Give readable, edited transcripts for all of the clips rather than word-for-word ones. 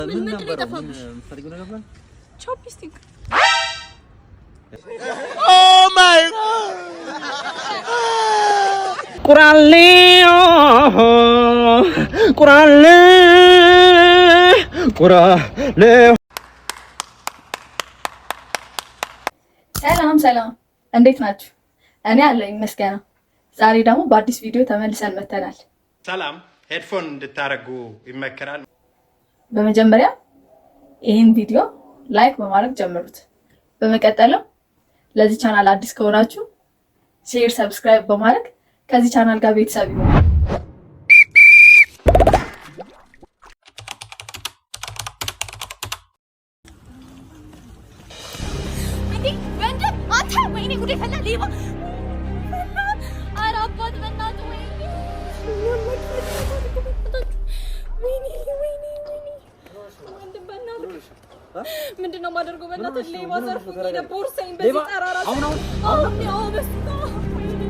ምን ምንድን ነው የጠፋብሽ? የምትፈልጊው ነገር ነበር? Chopstick። Oh my! ቁራሌ ቁራሌ ቁራሌ። ሰላም ሰላም፣ እንዴት ናችሁ? እኔ አለሁ ይመስገነው። ዛሬ ደግሞ በአዲስ ቪዲዮ ተመልሰን መተናል። ሰላም፣ headphone እንድታደርጉ ይመከራል። በመጀመሪያ ይህን ቪዲዮ like በማድረግ ጀምሩት። በመቀጠልም ለዚህ ቻናል አዲስ ከሆናችሁ share፣ subscribe በማድረግ ከዚህ ቻናል ጋር ቤተሰብ ይሁኑ። እንዴ ወንድም አንተ፣ ወይኔ ጉዴ ፈላ፣ ሌባ! ኧረ አባት በእናትህ፣ ወይኔ ወይኔ ወይኔ ወይኔ ወንድም በእናትህ ምንድን ነው የማደርገው? በእናትህ ሌባ ዘርፎኝ ሄደ ቦርሳዬን በዚህ ጠራራ። አሁን አሁን? አሁን ያው በስመ አብ፣ ወይኔ።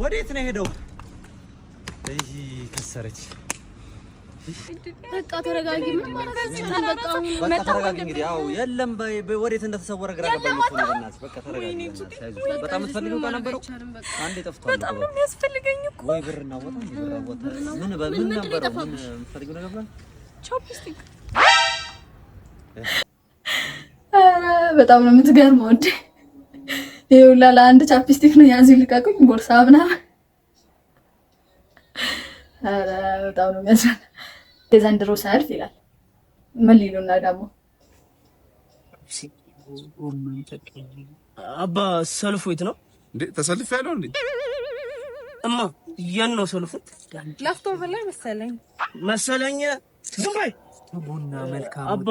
ወዴት ነው የሄደው? ይህ ከሰረች። በቃ ተረጋጊ። ምን ማለት ነው? በቃ አሁን በቃ ተረጋጊ። እንግዲህ ያው የለም ወዴት እንደተሰወረ ግራ ገባኝ እኮ ነው። በእናትሽ በቃ ተረጋጊ። በእናትሽ አይዞሽ። በጣም የምትፈልጊው ዕቃ ነበረው? አንዴ ጠፍቷል በጣም እኮ። ነው የሚያስፈልገኝ እኮ። ወይ ብር እናወጣ እንዴ? ብር አወጣ። ምን ምን ምንድን ነው ነበረው? ምን የጠፋብሽ? የምትፈልጊው ነገር ነበር? Chopstick። ኧረ በጣም ነው የምትገርመው። እንዴ ይሄ ሁላ ለአንድ chopstick ነው ያዙ ይልቀቁኝ ቦርሳ ምናምን። ኧረ በጣም ነው የሚያዝናና። የዘንድሮ ሰልፍ ይላል። ምን ሊሉና ደግሞ? አባ ሰልፉ የት ነው? እንዴ ተሰልፍ ያለው እንዴ? እማ የት ነው ሰልፉ? ላፍቶ በላይ መሰለኝ። መሰለኝ። ዝም በይ። ቡና መልካም። አባ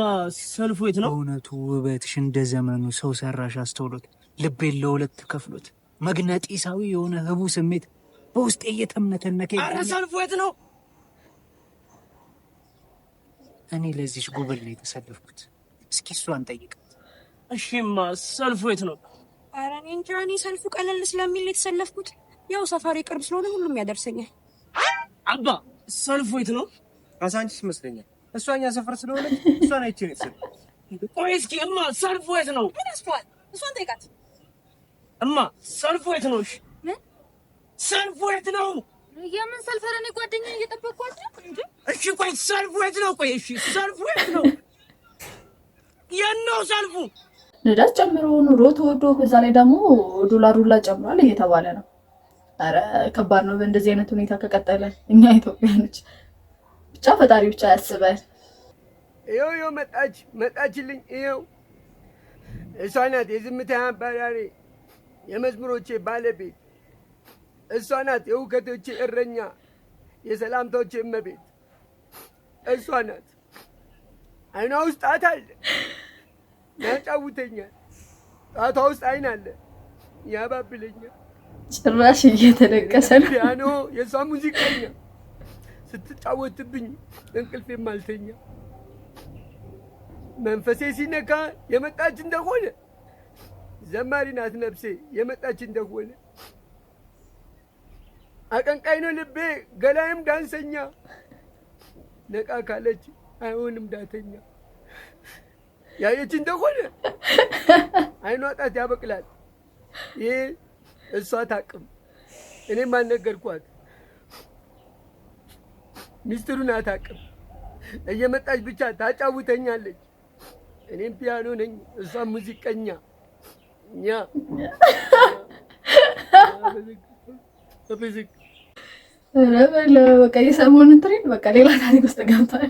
ሰልፉ የት ነው? በእውነቱ ውበትሽ እንደ ዘመኑ ሰው ሰራሽ አስተውሎት ልቤን ለሁለት ከፍሎት መግነጢሳዊ የሆነ ህቡ ስሜት በውስጤ እየተምነተነከ ኧረ ይገኛል። ሰልፉ የት ነው? እኔ ለዚች ጉብል ነው የተሰለፍኩት። እስኪ እሷን ጠይቃት። እሺማ ሰልፉ የት ነው? ኧረ እኔ እንጃ። እኔ ሰልፉ ቀለል ስለሚል ነው የተሰለፍኩት። ያው ሰፈሬ ቅርብ ስለሆነ ሁሉም ያደርሰኛል። አባ ሰልፉ የት ነው? ካሳንቺስ ይመስለኛል። እሷ እኛ ሰፈር ስለሆነች እሷን አይቼ ነው የተሰለፍኩት። ቆይ እስኪ እማ ሰልፉ የት ነው? ምን ያስፈዋል? እሷን ጠይቃት። እማ ሰልፉ የት ነው? እሺ ምን? ሰልፉ የት ነው? የምን ሰልፍ? ኧረ እኔ ጓደኛዬን እየጠበቅኳቸው እንዴ። እሺ ቆይ ሰልፉ የት ነው? ቆይ እሺ ሰልፉ የት ነው? የት ነው ሰልፉ? ነዳጅ ጨምሮ፣ ኑሮ ተወዶ፣ በዛ ላይ ደግሞ ዶላሩ ሁላ ጨምሯል እየተባለ ነው። ኧረ ከባድ ነው። በእንደዚህ አይነት ሁኔታ ከቀጠለ እኛ ኢትዮጵያኖች ብቻ ፈጣሪ ብቻ ያስበን። ይኸው ይኸው መጣች መጣችልኝ። ይኸው እሷ ናት የዝምታ አባራሪ፣ የመዝሙሮቼ ባለቤት። እሷ ናት የውከቶቼ እረኛ፣ የሰላምታዎቼ እመቤት። እሷ ናት። አይኗ ውስጥ ጣት አለ፣ ያጫውተኛል። ጣቷ ውስጥ አይን አለ፣ ያባብለኛል። ጭራሽ እየተለቀሰ ነው። ፒያኖ የእሷ ሙዚቀኛ፣ ስትጫወትብኝ እንቅልፍ የማልተኛ፣ መንፈሴ ሲነካ የመጣች እንደሆነ ዘማሪ ናት ነፍሴ የመጣች እንደሆነ። አቀንቃኝ ነው ልቤ ገላይም ዳንሰኛ፣ ነቃ ካለች አይሆንም ዳተኛ። ያየች እንደሆነ አይኗ ጣት ያበቅላል። ይሄ እሷ ታቅም እኔም አልነገርኳት። ሚስጥሩን አታውቅም። እየመጣች ብቻ ታጫውተኛለች። እኔም ፒያኖ ነኝ፣ እሷም ሙዚቀኛ። እኛ በፍዝክ ኧረ በለው በቃ የሰሞኑን trend በቃ ሌላ ታሪክ ውስጥ ገብቷል።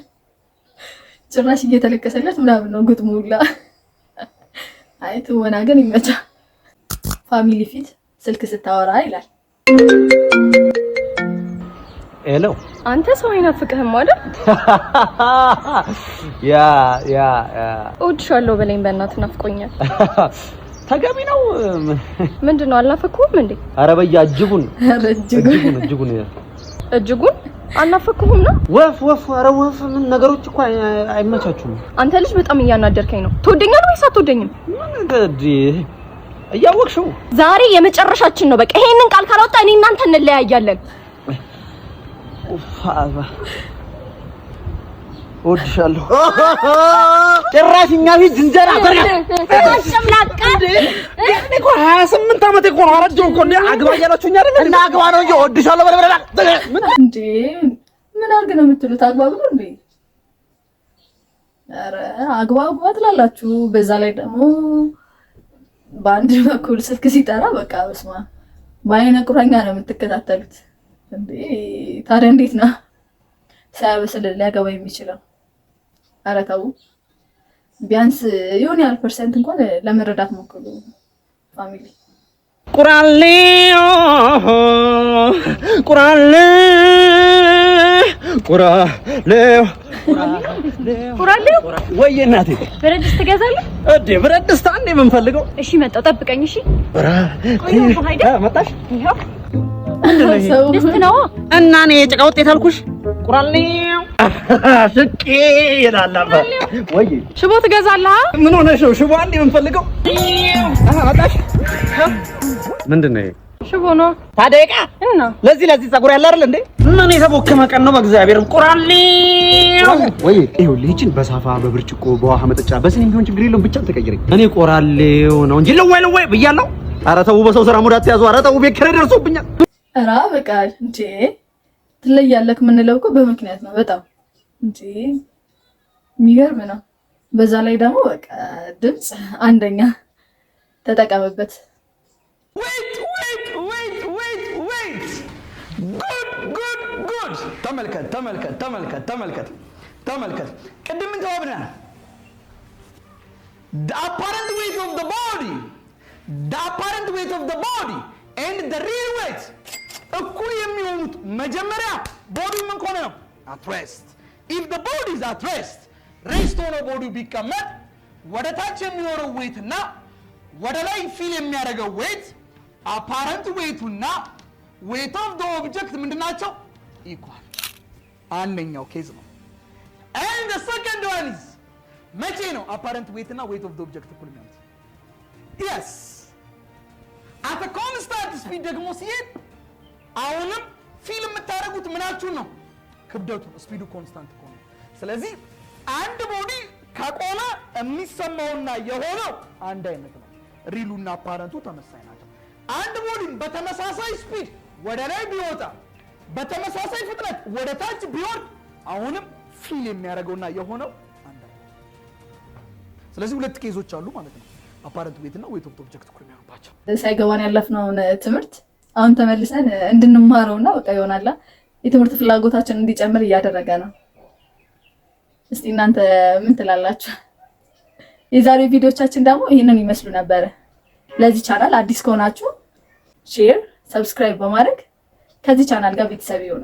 ጭራሽ እየተለቀሰለት ምናምን ነው ግጥሙ ሁላ። አይ ትወና ግን ይመቻል። Family ፊት ስልክ ስታወራ ይላል። Hello። አንተ ሰው አይናፍቅህም አይደል? Yeah yeah yeah። እወድሻለሁ በለኝ በእናትህ፣ ናፍቆኛል። ተገቢ ነው። ምንድን ነው አልናፈቅሁም እንዴ? ኧረ በያ እጅጉን። ኧረ እጅጉን። እጅጉን እጅጉን። እጅጉን አልናፈቅሁም ነው? ወፍ ወፍ፣ ኧረ ወፍ ምን ነገሮች እኮ አይመቻቹም። አንተ ልጅ በጣም እያናደርከኝ ነው። ትወደኛለህ ወይስ አትወደኝም? ምን እንደ እያወቅሽው ዛሬ የመጨረሻችን ነው። በቃ ይሄንን ቃል ካላወጣ እኔ እናንተ እንለያያለን። ኡፍ አባ፣ እወድሻለሁ። ጭራሽ እኛ ፊት ዝንጀራ። አጨምላቃ። እኔ እኮ 28 ዓመቴ እኮ ነው። አረጀሁ እኮ እንዴ። አግባ እያላችሁኝ አይደል? እና አግባ ነው እንጂ እወድሻለሁ በለ በለ ምን እንዴ፣ ምን አድርግ ነው የምትሉት? አግባ ብሎ እንዴ? ኧረ አግባ አግባ ትላላችሁ። በዛ ላይ ደግሞ በአንድ በኩል ስልክ ሲጠራ በቃ በስመ አብ በአይነ ቁራኛ ነው የምትከታተሉት። እንዴ፣ ታዲያ እንዴት ነው ሳያበስል ሊያገባ የሚችለው? ኧረ ተው፣ ቢያንስ የሆነ ያህል percent እንኳን ለመረዳት ሞክሩ family። ቁራሌው ቁራሌው ቁራሌው። ቁራሌው። ወይ እናቴ። ብረት ድስት ትገዛለህ? እንዴ፣ ብረት ድስት አንዴ የምንፈልገው። እሺ መጣሁ፣ ጠብቀኝ። እሺ ቆይ አይደል? መጣሽ። ይኸው። ሰው ድስት ነዋ። እና እኔ የጭቃ ውጤት አልኩሽ። ቁራሌው ስቄ ይላል አባ ወይ። ሽቦ ትገዛለህ? ምን ሆነሽ ነው? ሽቦ አንዴ የምንፈልገው። መጣሽ። ምንድን ነው ይሄ? ሽቦ ነው። ታዲያ ዕቃ እና ለዚህ ለዚህ ፀጉር ያለ አይደል እንዴ? ምን የተቦከመ ቀን ነው በእግዚአብሔር። ቁራሌው ወይ ይኸውልህ፣ ይህችን በሳፋ፣ በብርጭቆ፣ በውሃ መጠጫ፣ በስኒም ቢሆን ችግር የለውም፣ ብቻ ተቀይረኝ። እኔ ቆራሌው ነው እንጂ ልወይ ልወይ ብያለሁ። ኧረ ተው፣ በሰው ስራ ሙድ አትያዙ። ኧረ ተው፣ ቤት ኪራይ ደርሶብኛል። ኧረ በቃ እንዴ፣ ትለያለህ የምንለው እኮ በምክንያት ነው። በጣም እንዴ የሚገርም ነው። በዛ ላይ ደግሞ በቃ ድምፅ አንደኛ፣ ተጠቀምበት። Wait, wait, wait, wait, wait! Good, good, good! ተመልከት፣ ተመልከት፣ ተመልከት፣ ተመልከት፣ ተመልከት። ቅድም ምን ተባብለናል? The apparent weight of the body, the apparent weight of the body and the real weight እኩል የሚሆኑት መጀመሪያ body ው ምን ከሆነ ነው? At rest. If the body is at rest፣ rest ሆኖ body ው ቢቀመጥ ወደ ታች የሚኖረው weight እና ወደ ላይ feel የሚያደርገው weight፣ apparent weight ኡና weight of the object ምንድን ናቸው? Equal። አንደኛው case ነው። And the second one is መቼ ነው apparent weight እና weight of the object እኩል የሚሆኑት? Yes, at constant speed ደግሞ ሲሄድ አሁንም feel የምታደርጉት ምናችሁን ነው? ክብደቱ፣ speed ኡ constant ከሆነ። ስለዚህ አንድ body ከቆመ የሚሰማውና የሆነው አንድ አይነት ነው። Real ኡና apparent ኡ ተመሳሳይ ናቸው። አንድ body ም በተመሳሳይ speed ወደ ላይ ቢወጣ፣ በተመሳሳይ ፍጥነት ወደ ታች ቢወርድ አሁንም feel የሚያደርገውና የሆነው አንድ አይነት። ስለዚህ ሁለት case ኦች አሉ ማለት ነው። Apparent weight እና weight of object እኩል የሚሆኑባቸው። ሳይገባን ያለፍነውን ትምህርት አሁን ተመልሰን እንድንማረውና በቃ ይሆናላ የትምህርት ፍላጎታችን እንዲጨምር እያደረገ ነው። እስቲ እናንተ ምን ትላላችሁ? የዛሬው ቪዲዮቻችን ደግሞ ይህንን ይመስሉ ነበረ። ለዚህ ቻናል አዲስ ከሆናችሁ share፣ subscribe በማድረግ ከዚህ ቻናል ጋር ቤተሰብ ይሁኑ።